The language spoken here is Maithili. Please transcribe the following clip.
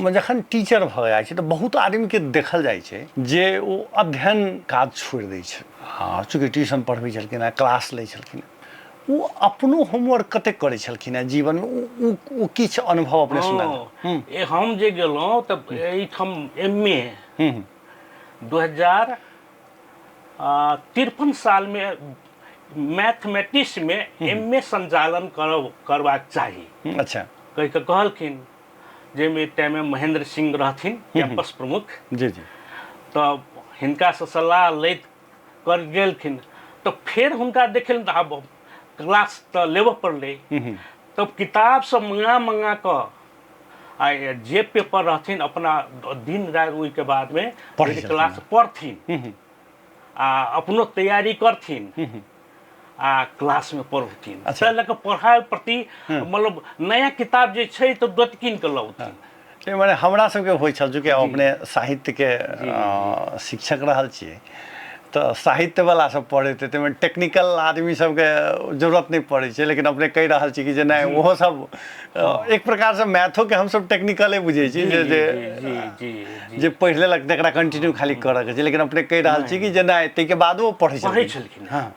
जखन टीचर भऽ जाइ छै तऽ बहुत आदमीके देखल जाइ छै जे ओ अध्ययन काज छोड़ि दै छै। आ चूँकि ट्यूशन पढ़बै छलखिन हेँ, क्लास लै छलखिन, ओ अपनो होमवर्क कतेक करै छलखिन हेँ जीवनमे, ओ ओ किछु अनुभव अपने सुना। हम जे गेलहुँ तऽ एहिठाम एम ए 2053 सालमे मैथमेटिक्समे एम ए संचालन करब करबाक चाही। कहि कऽ कहलखिन, जाहिमे टाइममे महेंद्र सिंह रहथिन कैंपस प्रमुख। जी जी। तऽ हिनकासँ सलाह लैत कर गेलखिन, तऽ फेर हुनका देखेलनि, तऽ आब क्लास तऽ लेबऽ पड़लै। तब किताब सब मंगा मंगा कऽ आ जे पेपर रहथिन अपना दिन राति ओहिके बादमे पढ़ै क्लास पढ़थिन आ अपनो तैयारी करथिन आ क्लासमे पढ़थिन। ताहि लऽ कऽ पढ़ाइ प्रति मतलब नया किताब जे छै तऽ तुरंत कीन कऽ लौथिन। नहीं, माने हमरा सबके होइ छल, चूँकि हम अपने साहित्यके शिक्षक रहल छियै, तऽ साहित्यवला सब पढ़ैत, ताहिमे टेक्निकल आदमी सबके जरूरत नहि पड़ै छै। लेकिन अपने कहि रहल छी कि जे नहि, ओहो सब एक प्रकारसँ मैथोके हमसब टेक्निकले बुझै छी, जे जे जी जी जे पढ़ि लेलक तकरा कंटिन्यू खाली करऽके छै। लेकिन अपने कहि रहल छी कि जे नहि, ताहिके बादो पढ़ै छलखिन।